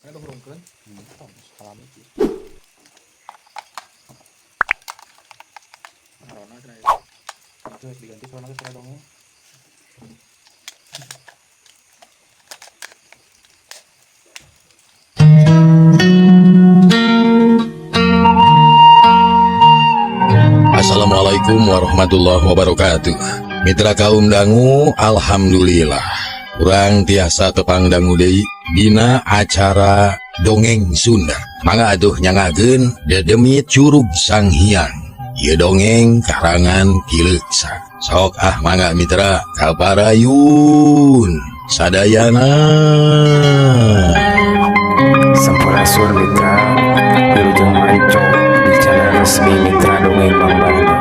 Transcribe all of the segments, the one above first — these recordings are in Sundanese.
Ini hurungkeun. Tong salami kieu. Corona cenah ieu. Itu harus diganti corona teh suara dongeng. Assalamualaikum warahmatullahi wabarakatuh. Mitra kaum dangu, alhamdulillah. Urang tiasa tepang dangu deui dina acara Dongeng Sunda. Mangga atuh nyangakeun Dedemit Curug Sang Hyang. Ieu dongeng karangan Ki Leuksa. Sok ah mangga mitra kaparayun sadayana. Sampurasun mitra, wilujeng manco di channel resmi Mitra Dongeng Mang Bardo.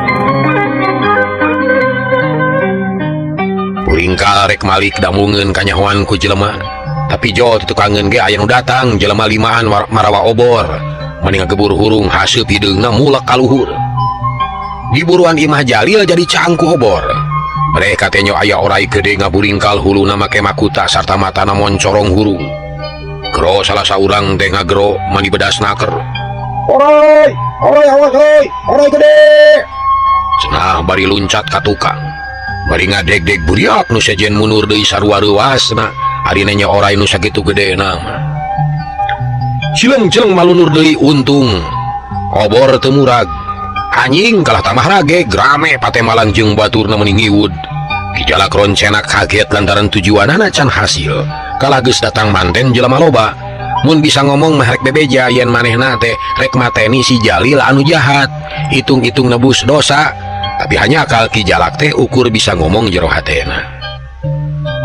Puringkal rek malik damungeun kanyahoan ku jelema. Tapi jo tutukangeun ge aya nu datang jelema limaan marawa obor. Mani ngagebur hurung haseup hideungna mulak ka luhur. Diburuan Imah Jalil jadi caang ku obor. Mereka tenyo aya orai gede ngaburingkal huluna make makuta sarta matana moncorong hurung. Gero salah saurang teh ngagero mani bedas naker. Orai, orai awas oi, orai gede. Cenah bari luncat ka tukang. Bari ngadeg-deg buriak nu sejen mundur deui sarua reuasna. Ari nanya orai nu sakitu gedena mah. Cileng-cileng malunur deui untung. Obor teu murag. Anjing kalah tamah rage grame patemalan jeung baturna meuni ngiwud. Ki Jalak Roncenak kaget lantaran tujuanana can hasil. Kalah geus datang manten jelema loba. Mun bisa ngomong mah rek bebeja yen manehna teh rek mateni si Jalil anu jahat. Hitung-hitung nebus dosa. Tapi hanya akal Ki Jalak teh ukur bisa ngomong jero hatena.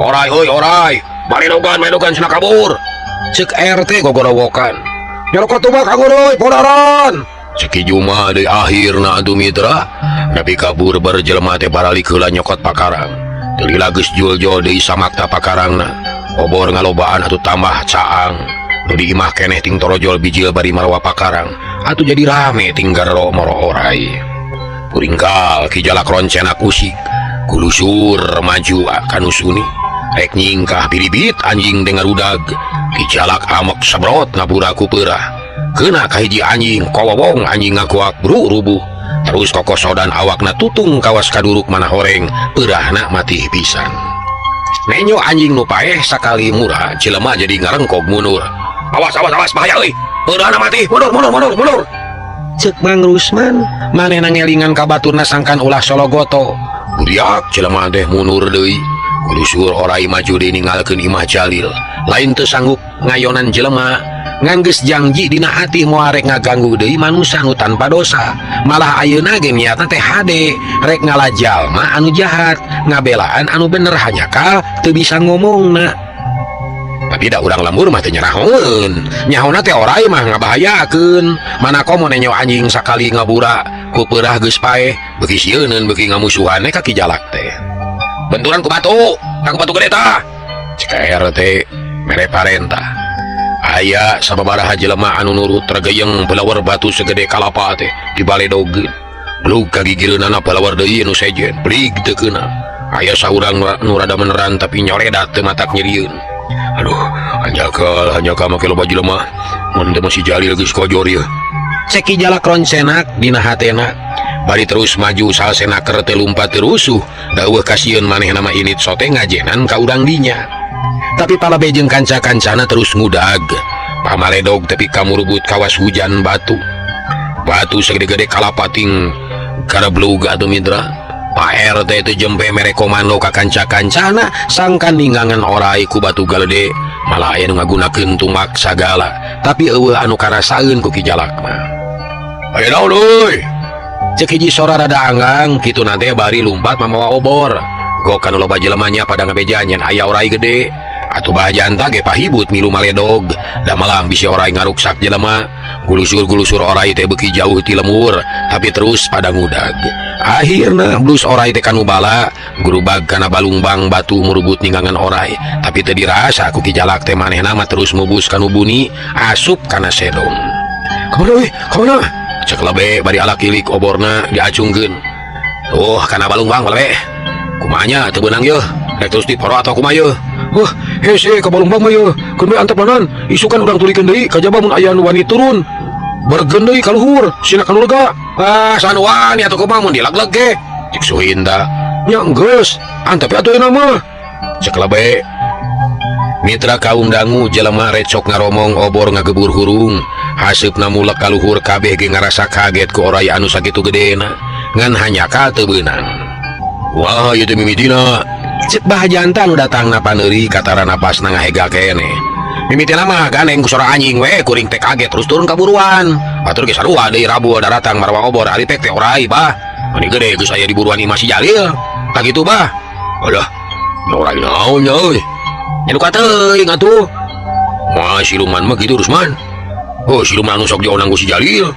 Orai heuy orai, baledogan baledogan cenah kabur. Ceuk RT gogorowokan. Nyerokot tuh mah kabur euy podaran. Ceuk Ki Juma deui akhirna atuh mitra. Nepi kabur bar jelema teh baralik heula nyokot pakarang. Teu lila geus jul-jol deui samakta pakarangna. Obor ngalobaan atuh tambah caang. Nu di imah keneh ting torojol bijil bari marawa pakarang. Atuh jadi rame ting garero moro orai. Puringkal Ki Jalak Roncenak usik. Kulusur maju kanu suni. Rek nyingkah biribit anjing teh ngarudag. Ki Jalak amok sabrot ngabura ku peurah. Kena ka hiji anjing kowowong anjing ngakuak bru rubuh. Terus kokosodan awakna tutung kawas kaduruk mana horeng peurahna mati pisan. Nenyo anjing nu paeh sakali murah jelema jadi ngarengkog mundur. Awas awas awas bahaya euy. Peurahna mati mundur mundur mundur mundur. Ceuk Mang Rusman manehna ngelingan ka baturna sangkan ulah sologoto. Buriak jelema teh mundur deui. Kulusur orai maju deui ninggalkeun Imah Jalil. Lain teu sanggup ngayonan jelema ngan geus janji dina hati moal rek ngaganggu deui manusa nu tanpa dosa. Malah ayeuna ge niatna teh hade rek ngalajalma anu jahat, ngabelaan anu bener hanya kal teu bisa ngomongna. Tapi da urang lembur mah teu nyerahoeun. Nyahona teh orai mah ngabahayakeun. Mana komo nenyo anjing sakali ngabura ku peurah geus paeh, beuki sieuneun beuki ngamusuhan ka Ki Jalak teh. Benturan ku batu, ku batu gede tah. Cek RT mere parentah. Aya sababaraha jelema anu nurut regeyeng pelawar batu segede kalapa teh dibaledogeun. Blug kagigireunana pelawar deui nu sejen, blig teu keuna. Aya saurang nu rada meneran tapi nyoredat teu matak nyerieun. Aduh, hanjakal, hanjakal make loba jelema. Mun teu masih Jalil geus kojor ieu. Cek Ki Jalak Roncenak dina hatena. Bari terus maju salsena keur teu lumpat teu rusuh, daweuh kasieun manehna mah init sote ngajenan ka urang dinya. Tapi palabe jeung kanca-kancana terus ngudag. Pamaledog tepi ka murubut kawas hujan batu. Batu segede-gede kalapating karablug atuh mitra. Pak RT teu jempe mere komando ka kanca-kancana sangkan ninggangan orai ku batu galede. Malah aya nu ngagunakeun tumak sagala, tapi eueuh anu karasaeun ku Ki Jalak mah. Aya naon euy? Ceuk hiji sora rada anggang kitu nate bari lumpat mamawa obor. Gok kanu loba jelemanya pada ngabeja nyen aya orai gede. Atuh bahajanta ge pahibut milu maledog. Da malang bisi orai ngaruksak jelema. Gulusur-gulusur orai teh beuki jauh ti lemur, tapi terus pada ngudag. Akhirna blus orai teh kanu bala, gurubag kana balungbang batu murubut ninggangan orai. Tapi teu dirasa ku Ki Jalak teh manehna mah terus mubus kanu buni, asup kana sedong. Kamana euy? Kamana? Cek lebe bari alak ilik oborna diacungkeun. Tuh kana balungbang lebe. Kumanya teu beunang yeuh? Rek terus diporo atau kumaha yeuh? Wah, hese ka Balumbang mah yeuh. Keun we antep nanan. Isukan urang tulikeun deui kajaba mun aya nu wani turun. Bergen deui ka luhur, sina ka lega. Ah, saha nu wani atuh kumaha mun dilegleg ge. Cek Suhinta. Nya geus, antep atuh ayeuna mah. Cek Lebe. Mitra kaum dangu jelema recok ngaromong obor ngagebur hurung. Haseupna mulek ka luhur kabeh ge ngarasa kaget ku oray anu sakitu gedena. Ngan hanyakal teu beunang. Wah, ieu teh mimitina. Cek Bah Janta nu datangna paneuri katara napasna ngahega keneh. Mimitina mah gandeng ku sora anjing we kuring teh kaget terus turun ka buruan. Batur ge sarua deui Rabu daratang marawa obor ari pek teh oray bah. Mani gede geus aya di buruan imah si Jalil. Tah kitu bah. Alah, oray naon nya euy. Nya duka teuing atuh. Wah, siluman mah kitu Rusman. Oh, siluman anu sok dionang ku si Jalil.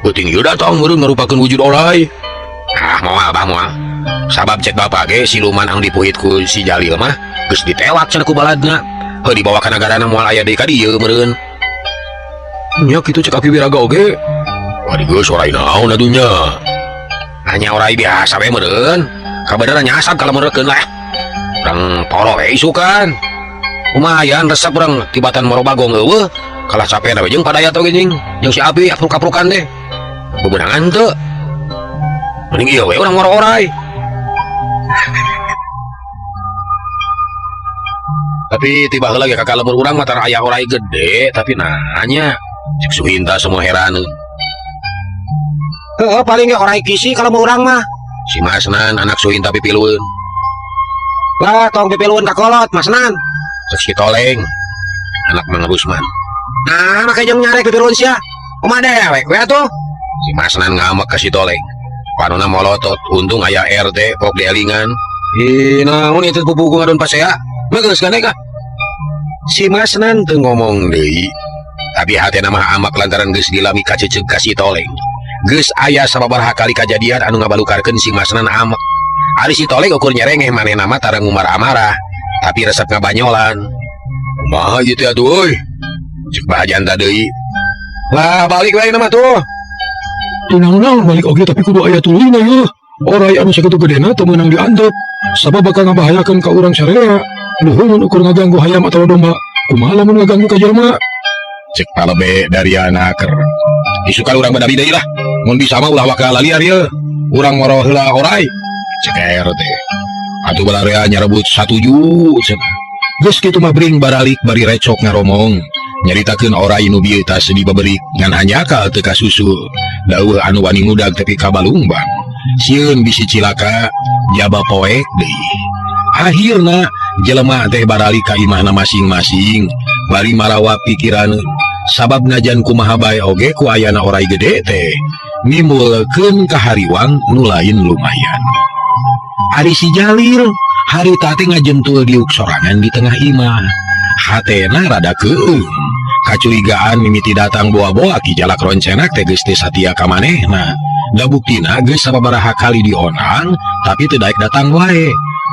Peuting ieu datang meureun ngarupakeun wujud oray. Ah, moal bah moal. Sabab cek bapak ge siluman anu dipuhit ku si Jalil mah geus ditewak cenah ku baladna. Heuh dibawa ka nagarana moal aya deui ka dieu meureun. Nya kitu cek Aki Wiraga oge. Wah, geus oray naon atuh nya. Hanya oray biasa we meureun. Kabeneran nyasab kalau meureun lah. Urang toro we isukan. Lumayan resep urang tibatan moro bagong eueuh. Kalah capek we jeung padaya oge jeung jeung si Abi apruk-aprukan teh. Bebenangan teu. Mending ieu we urang moro oray. Tapi tiba heula ge ka lembur urang mah tara aya oray gede, tapi nanya cek Suhinta semua heran. Heeh, paling ge oray kisi kalau mau urang mah. Si Masnan anak Suhinta pipilueun. Lah tong pipilueun ka kolot Masnan. Cek si Toleng anak Mang Rusman. Nah, make jeung nyarek pipilueun sia. Kumaha dewek we atuh? Si Masnan ngamek ka si Toleng. Panona molotot, untung aya RT pok dielingan. Ih, naon ieu pupugu ngadon pasea? Mah geus gandeng ah. Si Masnan teu ngomong deui. Tapi hatena mah amak lantaran geus dilami kaceceug ka si Toleng. Geus aya sababaraha kali kajadian anu ngabalukarkeun si Masnan amek. Ari si Toleng ukur nyerengeh manehna mah tara ngumar amarah, tapi resep ngabanyolan. Kumaha ieu teh atuh euy? Cek Bah Janta deui. Lah balik we ayeuna mah tuh. Teu naon-naon balik oge tapi kudu aya tuluyna yeuh. Oray anu sakitu gedena teu meunang diantep. Sabab bakal ngabahayakeun ka urang sararea. Luhur mun ukur ngaganggu hayam atawa domba. Kumaha lamun ngaganggu ka jelema? Cek Palebe Dariana ker. Isukan urang badali deui lah. Mun bisa mah ulah waka laliar yeuh. Urang moro heula oray. Cek RT. Atuh balarea nyarebut satuju cenah. Geus kitu mah bring baralik bari recok ngaromong. Nyaritakeun oray nu bieu tas dibaberik ngan hanyakal teu kasusul. Dauh anu wani ngudag tepi ka Balumbang. Sieun bisi cilaka jaba poek deui. Akhirna jelema teh baralik ka imahna masing-masing bari marawa pikiran sabab najan kumaha bae oge ku ayana oray gede teh nimbulkeun kahariwang nu lain lumayan. Ari si Jalil harita teh ngajentul diuk sorangan di tengah imah. Hatena rada keueung. Kacurigaan mimiti datang boa-boa Ki Jalak Roncenak teh geus teu satia ka manehna. Da buktina geus sababaraha kali dionang tapi teu daek datang wae.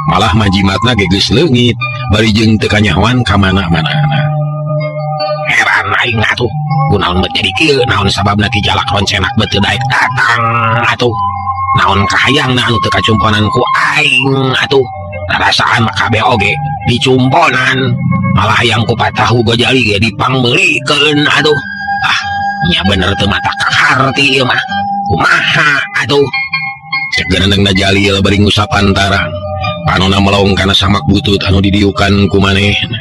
Malah majimatna ge geus leungit bari jeung teu kanyahoan ka mana-manana. Heran aing atuh, kunaon bet jadi kieu, naon sababna Ki Jalak Roncenak bet teu daek datang atuh. Naon kahayangna anu teu kacumponan ku aing atuh. Rarasaan mah kabeh oge dicumponan. Malah hayang ku patahu gojali ge dipangmeulikeun atuh. Ah, nya bener teu mata kaharti ieu mah. Kumaha atuh? Cek geunendengna Jalil bari ngusap antarang. Panona melong kana samak butut anu didiukan ku manehna.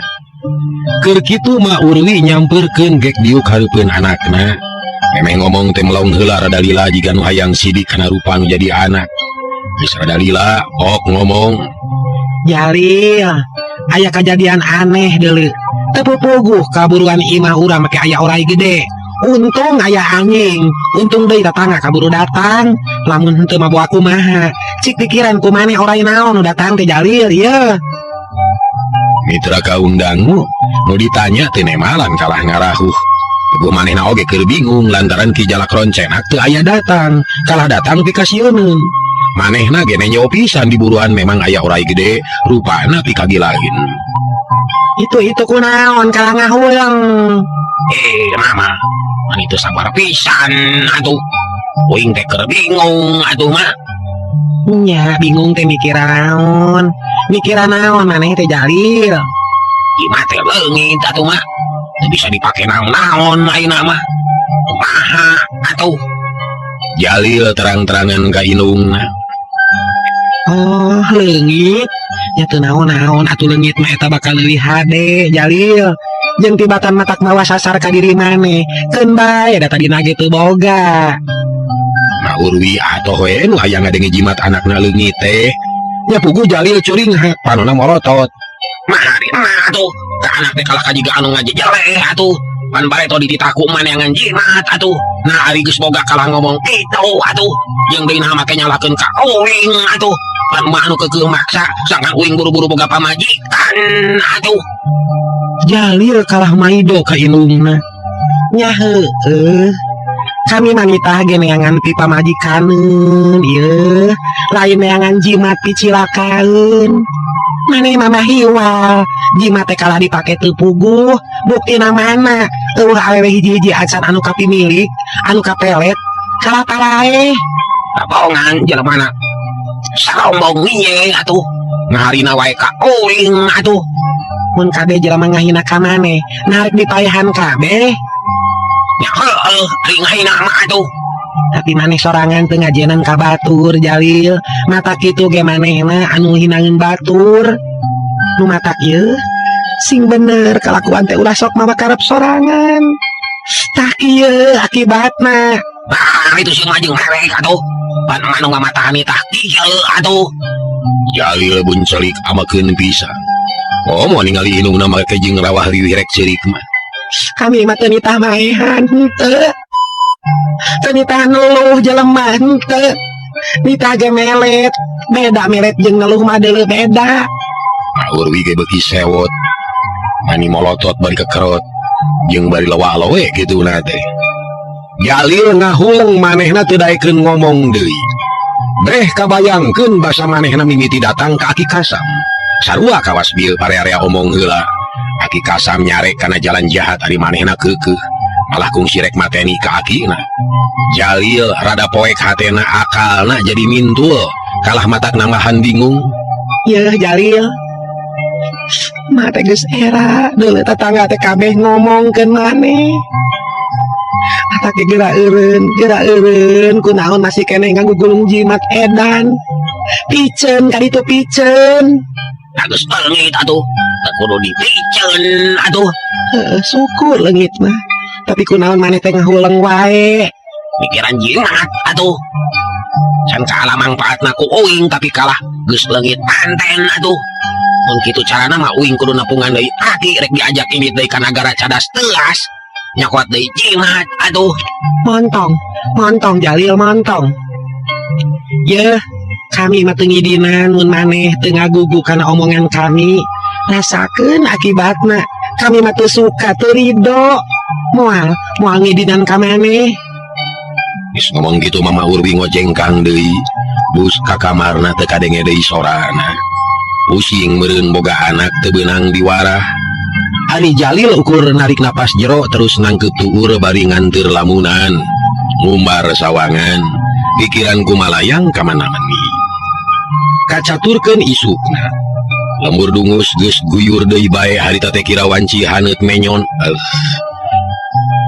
Keur kitu mah Urwi nyampeurkeun gek diuk hareupeun anakna. Memeh ngomong teh melong heula rada lila jiga nu hayang sidik kana rupa nu jadi anak. Geus rada lila, ok ngomong. Jalil, aya kajadian aneh deuleu. Teu pupuguh kaburuan imah urang make aya oray gede. Untung aya anjing, untung deui tatangga kaburu datang. Lamun henteu mah boa kumaha. Cik pikiran kumaneh oray naon nu datang teh Jalil ieu. Mitra kaum dangu, nu ditanya teh nemalan kalah ngarahuh. Puguh manehna oge keur bingung lantaran Ki Jalak Roncenak teu aya datang, kalah datang pikasieuneun. Manehna ge nenjo pisan di buruan memang aya oray gede, rupana pikagilain. Itu kunaon kalah ngahulang. Mama, man itu sabar pisan atuh. Uing teh keur bingung atuh mah. Nya bingung teh mikiran naon. Mikiran naon maneh teh Jalil. Jimat teh leungit atuh mah. Teu bisa dipake naon-naon ayeuna mah. Kumaha atuh? Jalil terang-terangan ka indungna. Oh, leungit. Nya teu naon-naon atuh leungit mah eta bakal leuwih hade, Jalil. Jeung tibatan matak mawa sasar ka diri maneh. Keun bae da tadina ge teu boga. Ma Urwi atoh we nu hayang ngadenge jimat anakna leungit teh. Nya puguh Jalil curing panona morotot. Mah ari mah atuh ka anak teh kalah ka jiga anu ngajejeleh atuh. Pan bareto dititah ku neangan jimat atuh. Nah ari geus boga kalah ngomong kitu atuh. Jeung deui naha make nyalahkeun ka uing atuh. Pan mah anu keukeuh maksa sangkan uing buru-buru boga pamajikan atuh. Jalil kalah maido ka indungna. Nya heueuh. Kami mah nitah ge neangan pi pamajikaneun ieu, lain neangan jimat picilakaeun. Maneh mah hiwal, jimat teh kalah dipake teu puguh, buktina mana? Euweuh awewe hiji-hiji acan anu kapimilik, anu kapelet, kalah paraeh. Kabohongan jelemana. Sarombong ieu atuh. Ngaharina wae ka uing atuh. Mun kabeh jelema ngahina ka maneh, narik dipaehan kabeh. Nya heueuh ari ngahina mah atuh. Tapi maneh sorangan teu ngajenan ka batur, Jalil. Mata kitu ge manehna anu hinaeun batur. Nu matak ieu sing bener kalakuan teh ulah sok mawa karep sorangan. Tah kieu akibatna. Bah itu sih mah jeung rewek atuh. Pan mah nu ngamatahani tah kieu atuh. Jalil buncelik amakeun pisan. Oh mau ningali indungna make jeung rawah riwih rek ceurik mah. Kami mah teu nitah maehan henteu. Teu nitah ngeluh jelema henteu. Nitah ge melet. Beda melet jeung ngeluh mah deuleu beda. Ma Urwi ge beuki sewot. Mani molotot bari kekerot jeung bari lewa-lewe kitu na teh. Jalil ngahuleng manehna teu daekeun ngomong deui. Breh kabayangkeun basa manehna mimiti datang ka Aki Kasam. Sarua kawas bieu parea-area omong heula. Aki Kasam nyarek kana jalan jahat ari manehna keukeuh. Malah kungsi rek mateni ka akina. Jalil rada poek hatena akalna jadi mintul. Kalah matak nambahan bingung. Yeuh Jalil. Mah teh geus era deuleu tetangga teh kabeh ngomongkeun maneh. Matak ge geura eureun kunaon masih keneh ngagugulung jimat edan. Piceun ka ditu piceun. Geus leungit atuh. Teu kudu dipiceun atuh. Heueuh syukur leungit mah. Tapi kunaon maneh teh ngahuleng wae. Mikiran jimat atuh. Can kaala mangpaatna ku uing tapi kalah geus leungit panten atuh. Mun kitu carana mah uing kudu nepungan deui aki rek diajak indit deui ka nagara cadas teuas. Nyokot deui jimat atuh. Montong, montong Jalil montong. Yeuh, kami mah teu ngidinan mun maneh teu ngagugu kana omongan kami. Rasakeun akibatna. Kami mah teu suka teu rido. Moal, moal ngidinan ka maneh. Geus ngomong kitu Mama Urwi ngojengkang deui. Bus ka kamarna teu kadenge deui sorana. Pusing meureun boga anak teu beunang diwarah. Ari Jalil ukur narik napas jero terus nangkeup tuur bari nganteur lamunan. Ngumbar sawangan, pikiran kumalayang ka mana-mani. Kacaturkeun isukna. Lembur dungus geus guyur deui bae harita teh kira wanci haneut menyon.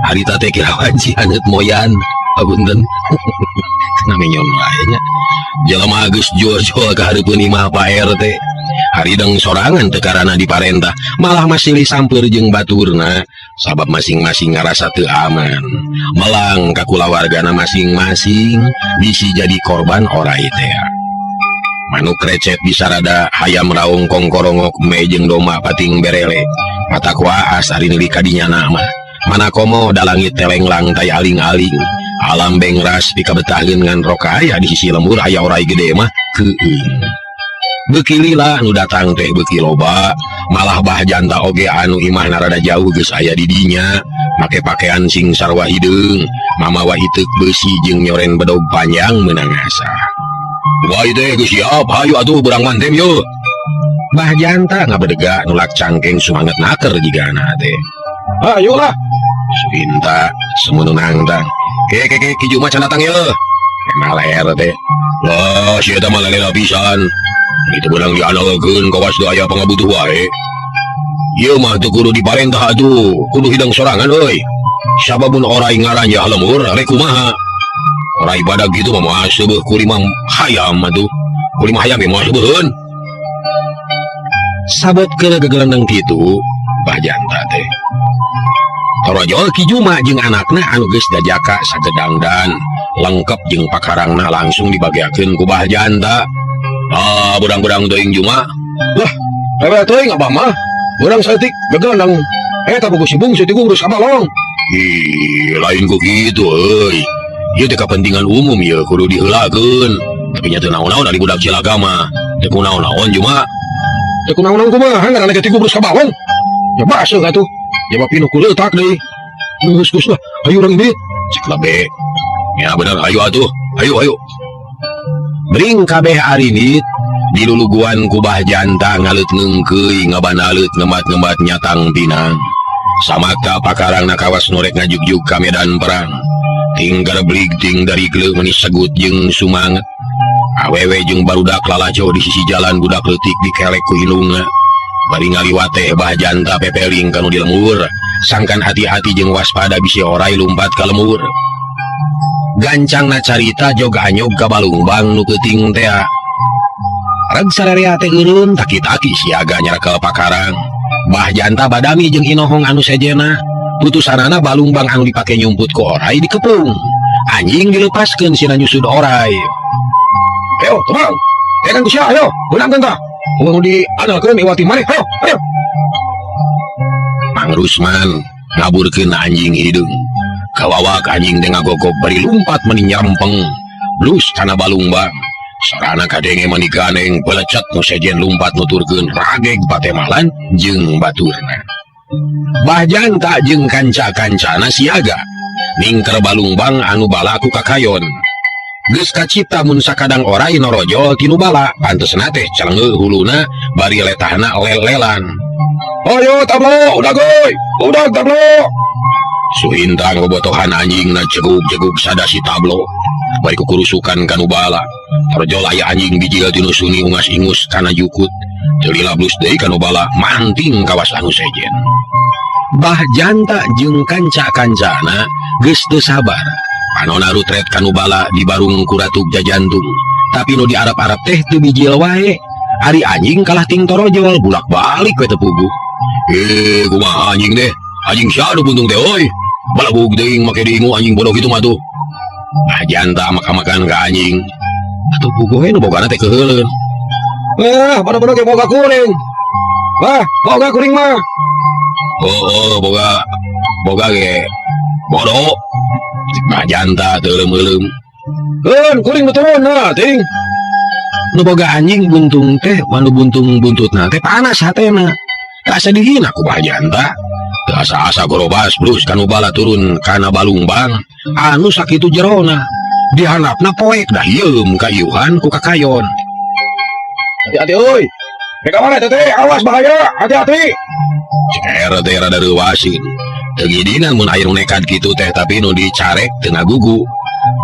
Harita teh kira wanci haneut moyan. Apunten. Kena menyon wae nya. Jelema geus jol-jol ka hareupeun imah Pak RT. Harideng sorangan teu karana diparentah, malah masilih sampeur jeung baturna sabab masing-masing ngarasa teu aman. Melang ka kulawargana masing-masing bisi jadi korban orai teh. Manuk recet bisa rada hayam raung kongkorongok me jeung domba pating berele. Mata kuaas ari nilik ka dinya mah. Mana komo da langit telenglang tay aling-aling. Alam bengras pikabetaheun ngan roka aya di sisi lembur aya orai gede mah keueung. Beuki lila nu datang teh beuki loba, malah bah janta oge anu imahna rada jauh geus aya di dinya, make pakaian sing sarua hideung, mamawa iteuk beusi jeung nyoren bedog panjang meunang asa. Wah teh geus siap, hayu atuh berang mantem yeuh. Bah janta ngabedega nulak cangkeng sumanget naker jigana teh. Ayolah. Suinta semunu nangtang. Ke ke ke ki Juma can datang yeuh. Maler teh. Wah, si eta mah lela pisan. Itu beunang diandalkeun kawas teu aya pangabutuh wae. Ieu mah teu kudu diparentah atuh, kudu hidang sorangan euy. Sababun orai ngaranjah lembur rek kumaha. Orai badag kitu mah moal seubeuh ku lima hayam atuh. Ku lima hayam ge moal seubeuheun. Sabot keur gegelendeng kitu, Bah Janta teh. Torojol Ki Juma jeung anakna anu geus dajaka sagedangdan, lengkep jeung pakarangna langsung dibageakeun ku Bah Janta. Ah, beurang-beurang teuing Juma. Lah, rewel teuing abah mah. Beurang saeutik gegelendeng. Eta puguh si bungsu digurus ka balong. Ih, lain ku kitu euy. Ieu teh kapentingan umum ieu kudu diheulakeun. Tapi nya teu naon-naon ari budak cilaka mah. Teu kunaon-naon Juma. Teu kunaon-naon kumaha ngaranna ge tigubrus ka balong. Ya baseuh atuh. Jawab pinuh ku leutak deui. Geus geus lah, ayo urang indit. Cek lebe. Ya bener, ayo atuh. Ayo ayo. Bring kabeh arinit diluluguan ku Bah Janta ngaleut ngeungkeuy ngabanalet ngembat-ngembat nyatang pinang. Samakta pakarangna kawas nu rek ngajugjug ka medan perang. Ting gareblig ting darigleuh meuni segut jeung sumanget. Awewe jeung barudak lalajo di sisi jalan budak leutik dikelek ku indungna. Bari ngaliwat teh Bah Janta pepeling kanu di lembur. Sangkan hati-hati jeung waspada bisi orai lumpat ka lembur. Gancangna carita jog anyog ka balungbang nu keuting tea. Reg sararea teh eureun taki-taki siaga nyarekel pakarang. Bah Janta badami jeung inohong anu sejena. Putusanana balungbang anu dipake nyumput ku orai dikepung. Anjing dilepaskeun sina nyusud orai. Ayo, tebang. Tekan ku sia, ayo. Beunangkeun tah. Mun diandalkeun iwati maneh, ayo, ayo. Mang Rusman ngaburkeun anjing hideung. Kawawak anjing teh ngagogog bari lumpat meni nyarempeng. Blus kana balungbang. Sarana kadenge mani ganeng pelecet nu sejen lumpat nuturkeun rageg patemalan jeung baturna. Bah Janta jeung kanca-kancana siaga ningker balungbang anu bala ku kakayon. Geus kacipta mun sakadang orai norojol tinu bala, pantesna teh celengeuh huluna bari letahna lel-lelan. Ayo tablo, udah goy, udah tablo. Suhintang bobotohan anjingna jegug-jegug sada si tablo. Bari kukurusukan kanu bala. Torjol aya anjing bijil tinu suni ungas-ingus kana jukut. Teu lila blus deui kanu bala manting kawas anu sejen. Bah Janta jeung kanca-kancana geus teu sabar. Panona rutret kanu bala dibarung ku Ratu Jajantung. Tapi nu diarap-arap teh teu bijil wae. Ari anjing kalah ting torojol bulak-balik we teu puguh. Kumaha anjing deh? Anjing sia nu buntung teh euy. Balabug teuing make diingu anjing bodoh kitu mah tuh. Bah Janta maka-makan ka anjing. Atuh puguh we nu bogana teh keuheuleun. Wah, bodoh-bodoh ge boga kuring. Wah, boga kuring mah. Oh, oh, boga. Boga ge bodoh. Bah Janta teu euleum-euleum. Keun, kuring nu turun nah, ting. Nu boga anjing buntung teh, manu buntung buntutna teh panas hatena. Asa dihina ku Bah Janta. Teu asa-asa gorobas blus kanu bala turun kana balungbang anu sakitu jerona. Dihandapna poek dah hieum kaiuhan ku kakayon. Hati-hati euy. Rek ka mana teh? Awas bahaya, hati-hati. Cek er teh rada reuwaseun. Teu ngidinan mun aya nu nekat kitu teh tapi nu dicarek teu ngagugu.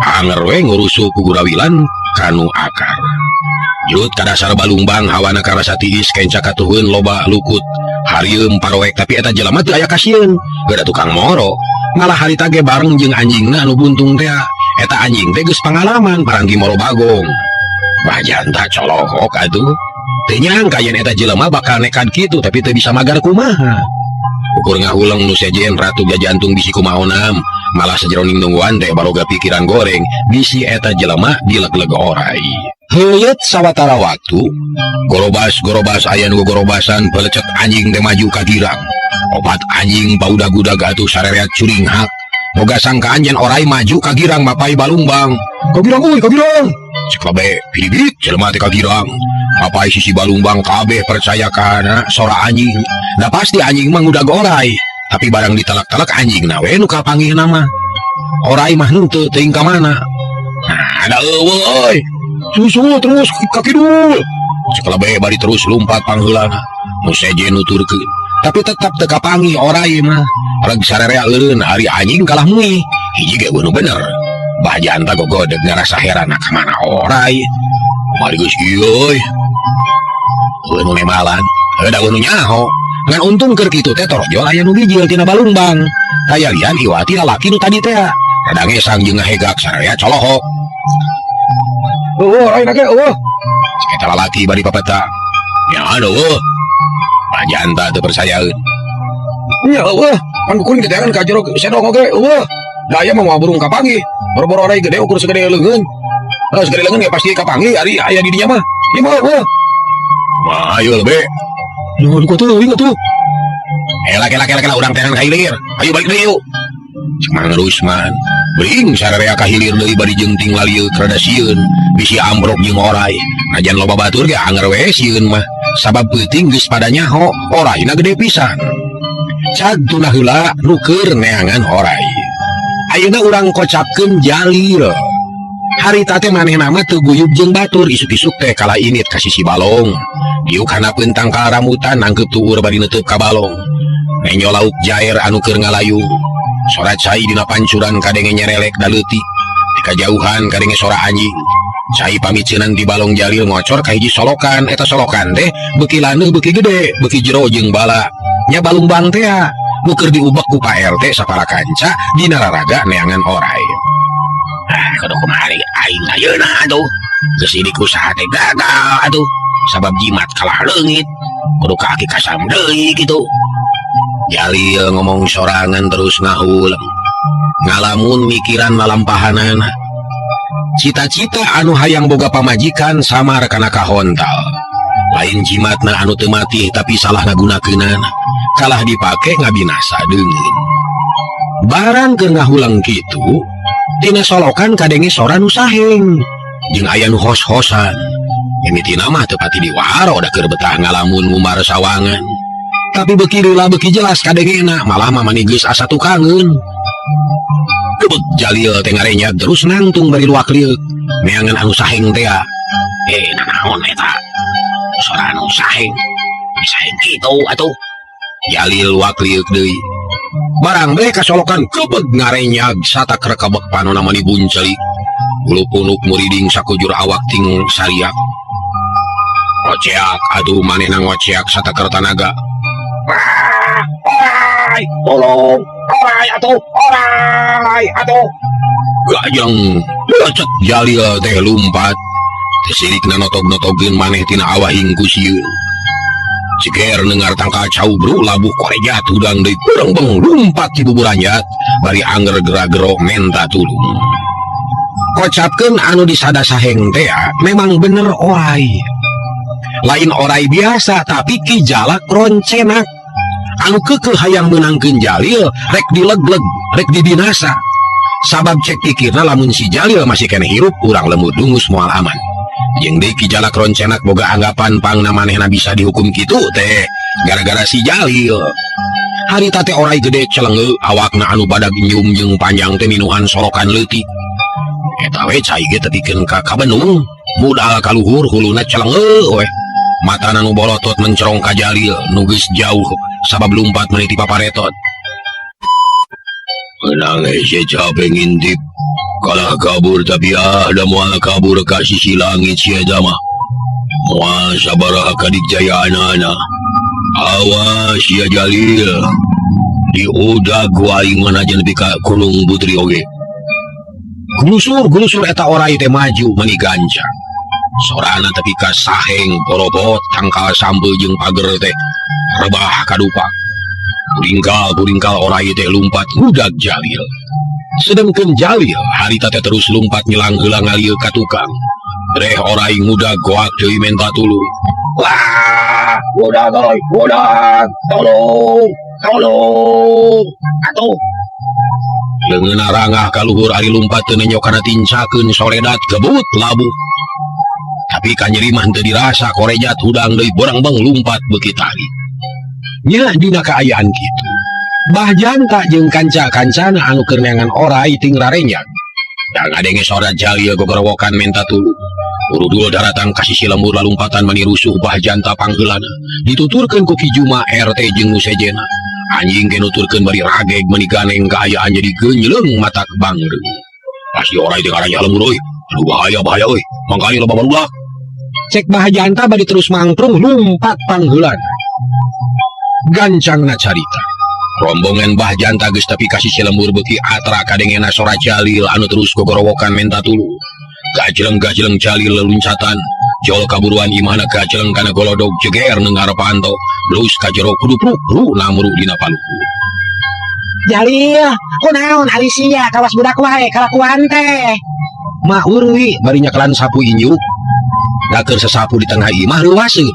Anger we ngurusuk ku gurawilan kanu akar. Jut ka dasar balungbang hawana karasa tiis kenca katuhun loba lukut. Harieum paroek tapi eta jelema teu aya kasieun. Geura tukang moro. Malah harita ge bareng jeung anjingna anu buntung teh. Eta anjing teh geus pangalaman paranggi moro bagong. Bah Janta colohok atuh. Teu nyangka yen eta jelema bakal nekat kitu tapi teu bisa magar kumaha. Ukur ngahuleng nu sejen Ratu Jajantung bisi kumaonam. Malah sajeroning nungguan teh baroga pikiran goreng bisi eta jelema dileg-leg orai. Heuyeut sawatara waktu, gorobas-gorobas aya nu gorobasan pelecet anjing teh maju ka girang. Opat anjing paudag-udag atuh sarereat curinghak. Boga sangkaan yen orai maju ka girang mapai balungbang. Ka girang euy, ka girang. Cek lebe, pilibit jelema teh ka girang. Mapai sisi balungbang kabeh percaya kana sora anjing. Da pasti anjing mah ngudag orai. Tapi barang ditalak-talak anjing na we nu kapanggihna mah. Orai mah henteu teuing ka mana. Nah, ada eueuh euy. Susu terus ka kidul. Cek lebe bari terus lumpat pangheulana. Nu sejen nuturkeun. Tapi tetap teu kapanggih orai mah. Reg sarerea eureun ari anjing kalah muih. Hiji ge nu bener. Bah Janta gogodeg ngarasa heran ka mana orai. Mari geus kieu euy. Eueuh nu nemalan, heuh da nu nyaho. Ngan untung keur kitu teh torojol aya nu bijil tina balungbang. Kayalian iwati lalaki nu tadi teh. Rada ngesang jeung ngahegak sararea colohok. Eueuh, orai ge eueuh. Cek eta lalaki bari papeta. Nya eueuh. Bah Janta teu percayaeun. Nya eueuh, pan kuring diteangan ka jero sedong oge eueuh. Da aya mah moal burung kapanggih. Boro-boro orai gede ukur segede leungeun. Heuh, segede leungeun ge pasti kapanggih ari aya di dinya mah. Ieu mah eueuh. Mah ayo lebe. Duh, ku teuing atuh. Ela kela kela kela urang teangan ka hilir. Ayo balik deui yuk. Cek Mang Rusman. Bring sararea ka hilir deui bari jeung ting lalieuk rada sieun. Bisi ambrok jeung orai. Najan loba batur ge anger we sieun mah. Sabab peuting geus pada nyaho, oraina gede pisan. Cag tunah heula nu keur neangan orai. Ayeuna urang kocapkeun Jalil. Harita teh manehna mah teu guyub jeung batur isuk-isuk teh kala init ka sisi balong. Diuk hanapeun tangkal rambutan nangkeup tuur bari neuteub ka balong. Nenjo lauk jair anu keur ngalayung. Sora cai dina pancuran kadenge nyerelek da leutik. Di kajauhan kadenge sora anjing. Cai pamiceunan di balong Jalil ngocor ka hiji solokan. Eta solokan teh beuki laneuh beuki gede, beuki jero jeung bala. Nya balungbang teh nu keur diubek ku Pak RT sapara kanca dina raraga neangan orai. Ah, kudu kumaha aing ayeuna atuh. Geus sidik usaha teh gagal atuh. Sabab jimat kalah leungit. Kudu ka aki kasam deui kitu. Jalil ngomong sorangan terus ngahuleng. Ngalamun mikiran lalampahanana. Cita-cita anu hayang boga pamajikan samar kana kahontal. Lain jimatna anu teu matih tapi salah ngagunakeunana. Kalah dipake ngabinasa deungeun. Barang keur ngahuleng kitu, tina solokan kadenge sora nu saheng. Jeung aya nu hos-hosan. Mimitina mah teu pati diwaro da keur betah ngalamun ngumbar sawangan. Tapi beuki lila beuki jelas kadengena, malah mah mani geus asa tukangeun. Gebeg Jalil teh ngarenyag terus nangtung bari luak lieuk. Neangan anu saheng teh. Nanaon eta? Sora anu saheng. Saheng kitu atuh. Jalil luak lieuk deui. Barang bae kasolokan gebeg ngarenyag satak rekebek panona mani buncelik. Bulu punuk muriding sakujur awak ting sariak. Ngoceak atuh manehna ngoceak sataker tanaga. Wah, orai, tolong, orai atuh, orai atuh. Gajeng, lecek Jalil teh lumpat. Teu sirikna notog-notogeun maneh tina awahing ku sieun. Ciker nengar tangkal caubru labuh korejat hudang deui berengbeng lumpat di buburanjat bari anger gera-gero menta tulung. Kocapkeun anu disada saheng teh memang bener orai. Lain orai biasa tapi Ki Jalak roncenak. Anu keukeuh hayang meunangkeun Jalil rek dilegleg rek dibinasa. Sabab cek pikirna lamun si Jalil masih keneh hirup urang lembut dungus moal aman. Jeung deui Ki Jalak roncenak boga anggapan pangna manehna bisa dihukum kitu teh gara-gara si Jalil. Harita teh orai gede celengeu awakna anu badag nyum jeung panjang teh minuhan solokan leutik. Eta we cai ge tepikeun ka kabenung, mudal kaluhur huluna celengeu we. Matana nu bolotot mencerong ka Jalil nu geus jauh sabab lumpat meniti paparetot. Menang hese capek ngintip. Kalah kabur tapi ah da moal kabur ka sisi langit sia mah. Moal sabaraha kadikjayaanana. Awas ya Jalil. Diudag ku aing mah najan nepi ka Gunung Putri oge. Gulusur-gulusur eta orai teh maju mani gancang. Sorana tepi ka saheng porobot tangkal sambeu jeung pager teh rebah kadupak. Buringkal-buringkal orai teh lumpat ngudag Jalil. Sedengkeun Jalil harita teh terus lumpat nyelang heula ngalieu ka tukang. Dreh orai ngudag goak deui menta tulung. Wah, ngudag euy, ngudag, tolong, tolong. Atuh. Leungeunna rangah kaluhur ari lumpat teu nenjo kana tincakeun soledat gebut labuh. Tapi kanyeri mah teu dirasa korejat hudang deui berengbeng lumpat beuki tali. Nya dina kaayaan kitu. Bah Janta jeung kanca-kancana anu keur neangan orai ting rarenyag. Da ngadenge sora Jalil gogorowokan menta tulung. Urudul daratang ka sisi lembur lalumpatan mani rusuh Bah Janta pangheulana. Dituturkeun ku Ki Juma RT jeung nu sejena. Anjing ge nuturkeun bari rageg mani ganeng kaayaan jadi geunjleung matak bangreung. Pasti orai teh ngaranya lembur euy. Aduh bahaya bahaya euy. Mangkali loba barudak. Cek Bah Janta bari terus mangprung lumpat pangheulana. Gancangna carita. Rombongan Bah Janta geus tepi ka sisi lembur beuki atra kadengena sora Jalil anu terus gogorowokan menta tulung. Gajleng-gajleng Jalil leluncatan, jol kaburuan imahna gajleng kana golodog jeger nengar panto, blus ka jero kudupruk ru namru dina paluku. Jalil, kunaon ari sia kawas budak wae kalakuan teh. Ma Urwi bari nyekelan sapu injuk. Da keur sasapu di tengah imah reuwaseun.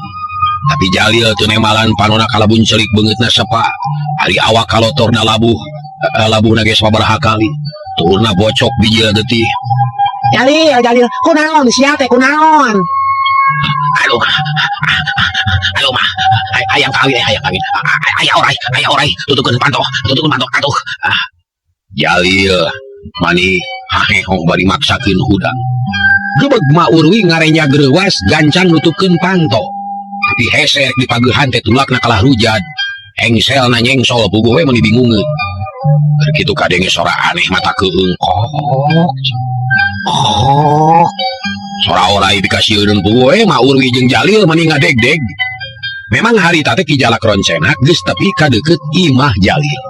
Tapi Jalil teu nemalan panona kalabun celik beungeutna sepa. Ari awak kalotorna labuh, labuhna ge sababaraha kali. Tuhurna bocok bijil getih. Jalil, Jalil, kunaon sia teh kunaon? Aduh, aduh mah, hayang kawin, hayang kawin, aya orai, tutupkeun panto, atuh. Ah. Jalil, mani hahehong bari maksakeun hudang. Gebeg Ma Urwi ngarenya greuwas gancang nutupkeun panto. Tapi hese rek dipageuhan teh tulakna kalah rujad. Engselna nyengsol puguh we meuni bingungeun. Keur kitu kadenge sora aneh mata keueung. Oh. Oh. Sora orai dikasieun puguh we Ma Urwi jeung Jalil mani ngadegdeg. Memang harita teh Ki Jalak Roncenak geus tepi ka deukeut imah Jalil.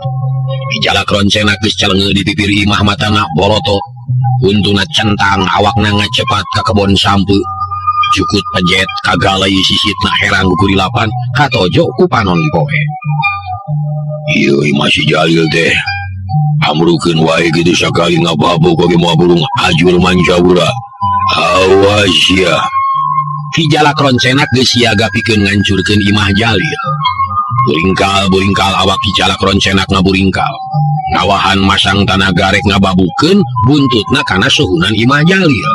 Ki Jalak Roncenak geus celenge di pipir imah matana boroto. Untuna centang awakna ngacepat ka kebon sampeu. Cukut pejet kagalai sisitna herang gugurilapan katojo ku panon poe. Ieu imah si Jalil teh. Amrukeun wae kitu sakali ngababuk oge moal burung ajur mancabura. Awas ya. Ki Jalak Roncenak geus siaga pikeun ngancurkeun imah Jalil. Buringkal-buringkal awak Ki Jalak Roncenak ngaburingkal. Ngawahan masang tanaga rek ngababukeun buntutna kana suhunan imah Jalil.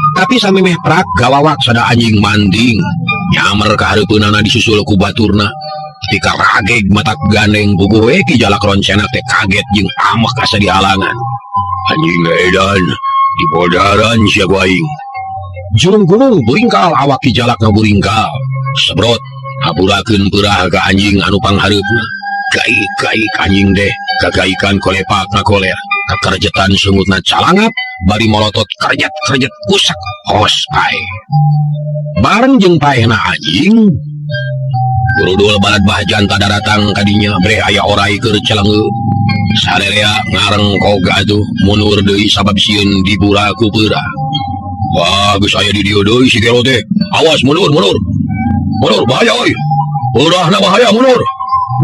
Tapi samemeh prak gawawak sada anjing manding. Nyamer ka hareupeunana disusul ku baturna. Ketika rageg mata gandeng puguh we Ki Jalak Roncenak teh kaget jeung amek asa dihalangan. Anjing edan dipodaran sia ku aing. Jurung gunung buringkal awak Ki Jalak ngaburingkal. Sebrot haburakeun peurah ka anjing anu panghareupeuna. Gaik-gaik anjing deh gagaikan kolepak ngakoler. Kakerjetan sungutna calangap bari molotot kerjet-kerjet kusak hos pae. Bareng jeung paehna anjing Gurudul balad Bah Janta daratang kadinya breh aya orai keur celenge. Sarerea ngarengkog atuh mundur deui sabab sieun dibura ku peurah. Wah, geus aya di dieu deui si gelo teh. Awas mundur, mundur. Mundur bahaya euy. Peurahna bahaya mundur.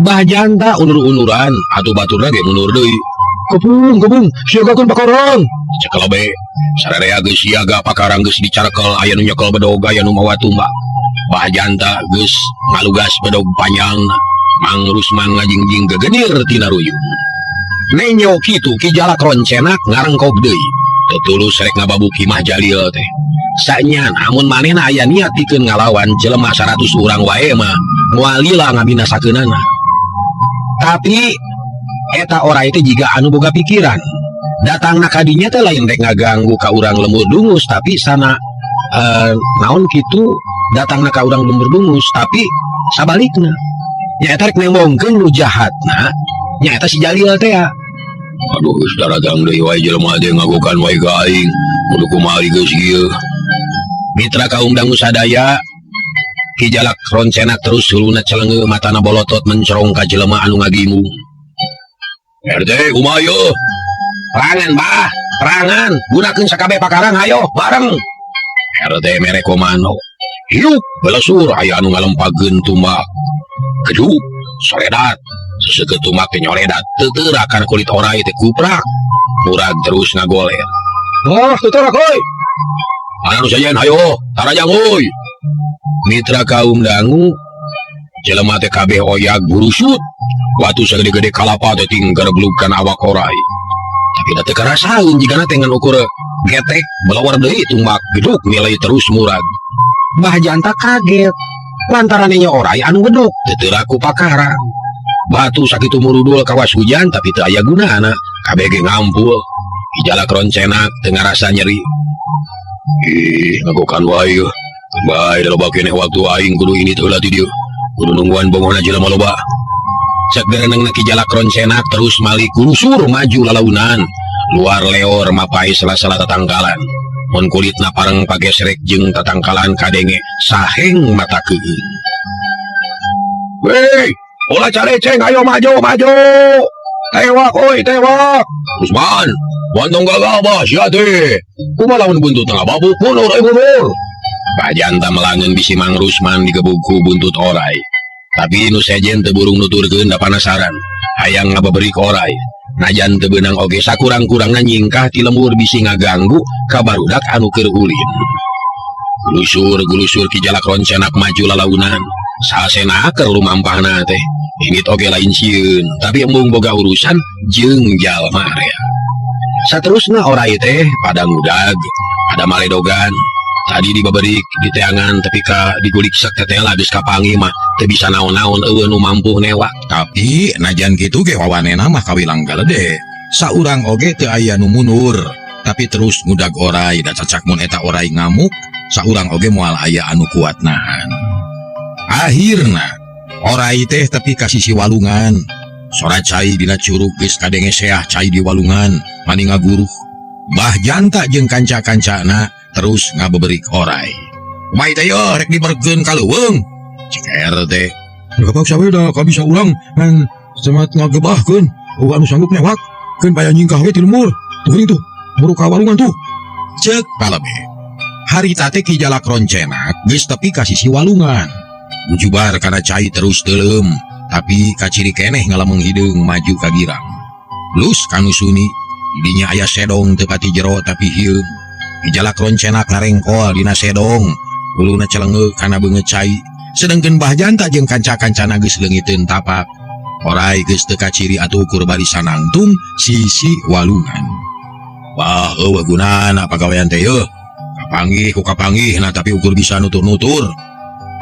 Bah Janta undur-unduran atuh baturna ge mundur deui. Kepung, kepung, siagakeun pakarang. Cekel be. Sarerea geus siaga pakarang geus dicarekel aya nu nyekel bedog aya nu mawa tumbak. Bah Janta geus ngalugas bedog panjang. Mang Rusman ngajingjing gegenir tina ruyung. Nenyo kitu Ki Jalak Roncenak ngarengkog deui. Teu tulus rek ngababuk imah Jalil teh. Sanya amun manehna aya niat pikeun ngalawan jelema 100 urang wae mah moal lila ngabinasakeunana. Tapi eta orai teh jiga anu boga pikiran. Datangna ka dinya teh lain rek ngaganggu ka urang lembur dungus tapi sana naon kitu datangna ka urang lembur dungus tapi sabalikna. Nyaeta rek nembongkeun nu jahatna nyaeta si Jalil teh ya. Aduh geus daratang deui wae jelema teh ngagokan wae ka aing. Kudu kumaha geus ieu. Mitra kaum dangu sadaya Ki Jalak Roncenak terus huluna celenge matana bolotot mencerong ka jelema anu ngagimu. RT kumaha ieu? Perangan bah, perangan, gunakeun sakabeh pakarang hayo bareng. RT mere komando. Hiup belesur aya anu ngalempageun tumbak. Geduk soredat, seseukeut tumbak teh nyoredat, teu teurak kana kulit orai teh kuprak. Murag terus ngagoler. Wah, teu teurak euy. Anu sajen hayo, tarajang euy. Mitra kaum dangu jelema teh kabeh oyag burusut. Watu sagede-gede kalapa teh tinggal geblug kana awak orai. Tapi da teu karasaeun jigana teh ngan ukur getek belawar deui tumbak geduk nilai terus murag. Bah Janta kaget lantaran nya orai anu geduk teu teurak ku pakarang. Batu sakitu murudul kawas hujan tapi teu aya gunana kabeh ge ngampul. Ki Jalak Roncenak teu ngarasa nyeri. Ih, ngagokan wae ieu. Bae da loba keneh waktu aing kudu ini teh heula ti dieu. Kudu nungguan bongohna jelema loba. Cek gerenengna Ki Jalak Roncenak terus malik gulusur maju lalaunan. Luar leor mapai sela-sela tatangkalan. Mun kulitna pareng pagesrek jeung tatangkalan kadenge saheng mata keueung. Weh, Ulah careceng, ayo maju, maju. Tewak oi, tewak. Usman, montong gagal bah sia teh. Kumaha lamun buntut ngababuk mundur euy mundur. Bajanta melangeun bisi Mang Rusman digebug ku buntut orai. Tapi nu sejen teu burung nuturkeun da panasaran. Hayang ngabeberik orai. Najan teu beunang oge sakurang-kurangna nyingkah ti lembur bisi ngaganggu ka barudak anu keur ulin. Gulusur gulusur Ki Jalak Roncenak maju lalaunan. Sasena keur lumampahna teh. Indit oge lain sieun, tapi embung boga urusan jeung jalma area. Saterusna orai teh pada ngudag, pada maledogan. Tadi dibeberik di teangan tepi ka digulik satetela geus kapanggih mah teu bisa naon-naon eueuh nu mampu newak. Tapi najan kitu ge wawanena mah kawilang galede. Saurang oge teu aya nu mundur, tapi terus ngudag orai da cacak mun eta orai ngamuk, saurang oge moal aya anu kuat nahan. Akhirna orai teh tepi ka sisi walungan. Sora cai dina curug geus kadenge seah cai di walungan, mani ngaguruh. Bah Janta jeung kanca-kancana terus ngabeberik orai. Kumaha teh yeuh rek diberkeun ka leuweung? Cek RT. Ya kapaksa we da kabisa urang ngan semangat ngagebahkeun. Eueuh anu sanggup newak, keun paya nyingkah we ti lembur. Tuh geuning tuh, buru ka walungan tuh. Cek palebe. Harita teh Ki Jalak Roncenak geus tepi ka sisi walungan. Bujubar kana cai terus teuleum, tapi kaciri keneh ngalemeng hideung maju ka girang. Lus kanu suni, didinya aya sedong teu pati jero tapi hieung. Ki Jalak Roncenak ngarengkol dina sedong, huluna celenge kana beungeut cai. Sedengkeun Bah Janta jeung kanca-kancana geus leungiteun tapak. Orai geus teu kaciri atuh ukur barisan nangtung sisi walungan. Wah, eueuh gunana pagawean teh yeuh. Kapanggih ku kapanggih nah tapi ukur bisa nutur-nutur.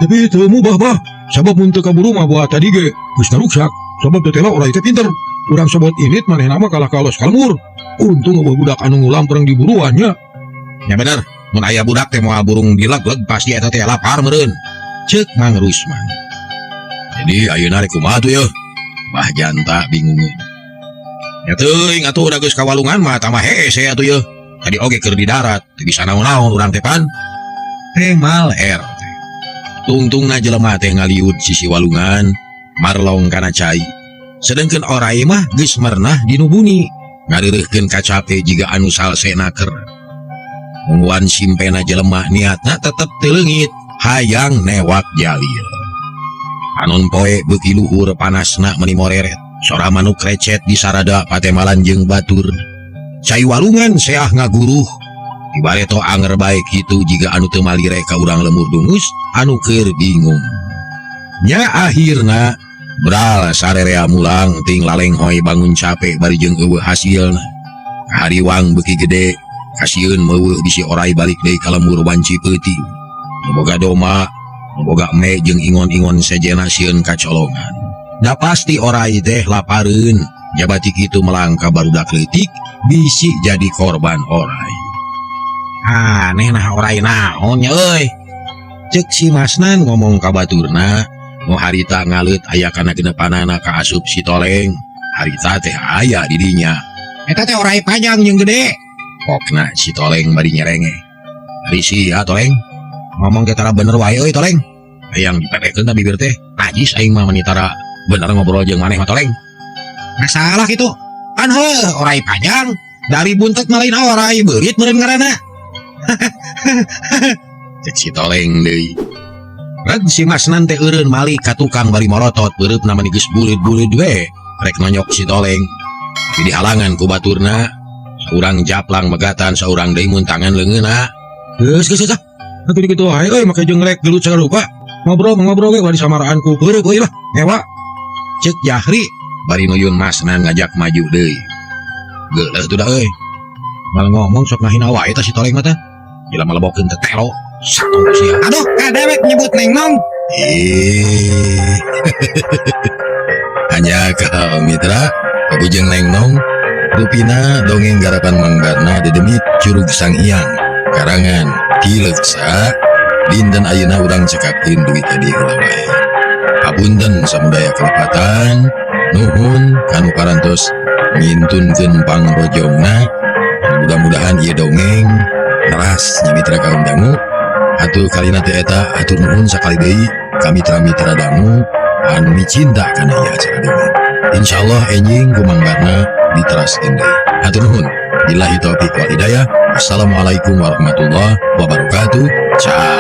Tapi teu mubah bah, sabab mun teu kaburu mah buah tadi ge geus ngaruksak. Sabab teu tela orai teh pinter. Urang sobot init manehna mah kalah kalos ka lembur. Untung eueuh budak anu ngulampreng di buruan nya. Ya bener, mun aya budak teh moal burung dileg-leg pasti eta teh lapar meureun. Ceuk Mang Rusman. Jadi ayeuna rek kumaha tuh yeuh? Bah Janta bingungeun. Ya teuing atuh da geus ka walungan mah tambah hese atuh yeuh. Tadi oge keur di darat, teu bisa naon-naon urang teh pan. Temal RT. Tungtungna jelema teh ngaliud sisi walungan, marlong kana cai. Sedengkeun orai mah geus merenah dinu buni, ngareureuhkeun kacape jiga anu salsena ker. Nungguan simpena jelema niatna tetep teu leungit, hayang newak jalil. Anon poe beuki luhur panasna meuni moreret. Sora manuk recet di sarada patemalan jeung batur. Cai walungan seah ngaguruh. Ibareto anger bae kitu jiga anu teu malire ka urang lemur dungus anu keur bingung. Nya akhirna bral sarerea mulang ting lalenghoy bangun capek bari jeung eueuh hasilna. Kahariwang beuki gede, kasieun meuweuh bisi orai balik deui ka lembur wanci peuting. Nu boga doma, nu boga eme jeung ingon-ingon sejena sieun kacolongan. Da pasti orai teh lapareun, jabati kitu melangka barudak leutik bisi jadi korban orai. Aneh nah orai naon nya euy. Ceuk si Masnan ngomong ka baturna, nu harita ngaleut aya kana genepanana ka asup si Toleng. Harita teh aya di dinya. Eta teh orai panjang jeung gede. Pokna si Toleng bari nyerenge. Ari sia Toleng. Ngomong teh tara bener wae euy Toleng. Hayang dipepekeun ta bibir teh. Najis aing mah mani tara bener ngobrol jeung maneh mah Toleng. Masalah kitu. Pan heuh orai panjang dari buntet mah lain orai beurit meureun ngaranna. Cek si Toleng deui. Reg si Masnan teh eureun malik ka tukang bari morotot beureupna mani geus buleud-buleud we rek nonyok si Toleng. Tapi dihalangan ku baturna. Saurang japlang megatan saurang deui muntangan leungeunna. Geus geus geus ah. Atuh kitu wae euy make jeung rek gelut sagala rupa. Ngobrol ngobrol ge ulah disamaraan ku peureuk euy lah. Ngewa. Cek Jahri bari nuyun Masnan ngajak maju deui. Geuleuh tuh da euy. Malah ngomong sok ngahina wae tah si Toleng mah teh. Jelema lebokeun teh telo. Satu sia. Aduh, kadewek nyebut Neng Nong. Ih. Hanya ka mitra, aku jeung Neng Nong. Rupina dongeng garapan Mang Barna dedemit Curug Sanghyang. Karangan Ki Leksa. Dinten ayeuna urang cekapkeun dugi ka dieu heula wae. Hapunten samudaya kalepatan, nuhun kanu parantos ngintunkeun pangrojongna. Mudah-mudahan ieu dongeng neras nya mitra kaum dangu. Atur kalina teh eta atur nuhun sakali deui ka mitra-mitra dangu. Anu micinta kana ieu acara dongeng. Insyaallah enjing ku Mang Barna diteraskeun deui. Hatur nuhun. Billahi taufiq wal hidayah. Wassalamualaikum warahmatullahi wabarakatuh. Ciao.